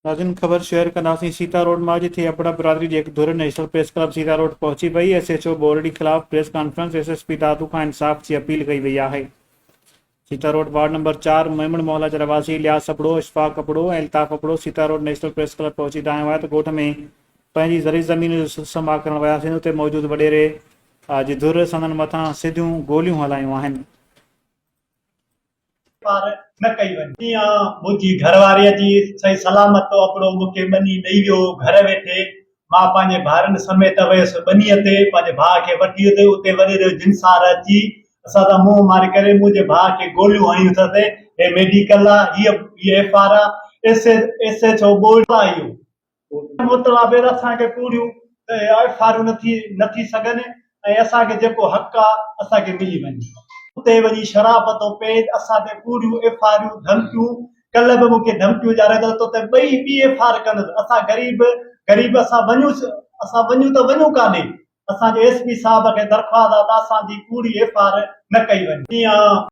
ناظرين خبر شيئر ڪنداسين سيتا روڊ مان جٿي ابڙا برادري جي هڪ ڌر national press club Sita road پهچي وئي، ايس ايڇ او ٻورڙي خلاف press conference, S S P Dadu کان انصاف جي اپيل ڪئي وئي آهي. سيتا روڊ وارڊ نمبر چار ميمڻ محلا جا رهواسي Ilyas Abro, Ashfaq Abro ۽ Altaf Abro Sita road national press club پهچي دانهيو آهي ته ڳوٺ ۾ پنهنجي زرعي زمين جو سماء ڪرڻ وياسين اتي موجود وڏيري جي ڌر سندن مٿان سڌيون گوليون هلايون آهن. پار نه ڪئي وڃي. جيئن منهنجي گهر واريء جي صحيح سلامت ابڙو مون کي ٻني ڏئي ويو هو گهر ويٺي مان پنهنجي ڀائرن سميت ويس ٻنيء تي پنهنجي ڀاء کي وٺي اتي اتي وڏيري جو جنسار اچي اسان سان منهن ماري ڪري منهنجي ڀاء کي گوليون هنيون اٿس هي ميڊيڪل آ هيء هيء ايف آر آ ايس ايس ايڇ او ٻوڙ آ اهو مطلب آهي ته اسان کي ڪوڙيون ايف آرون نه ٿي نه ٿي سگهن ۽ اسان کي جيڪو حق آ اسان کي ملي وڃي. اتي وڃي شراب ٿو پئي اسان تي ڪوڙيون ايف آريون ڌمڪيون ڪلهه به مون کي ڌمڪيون ڏياري ته تو تي ٻئي ٻي ايف آر ڪندس اسان غريب غريب اسان وڃون اسان وڃون ته وڃون ڪاڏي اسان جي ايس پي صاحب کي درخواست آ ته اسان جي ڪوڙي ايف آر نه ڪئي وڃي.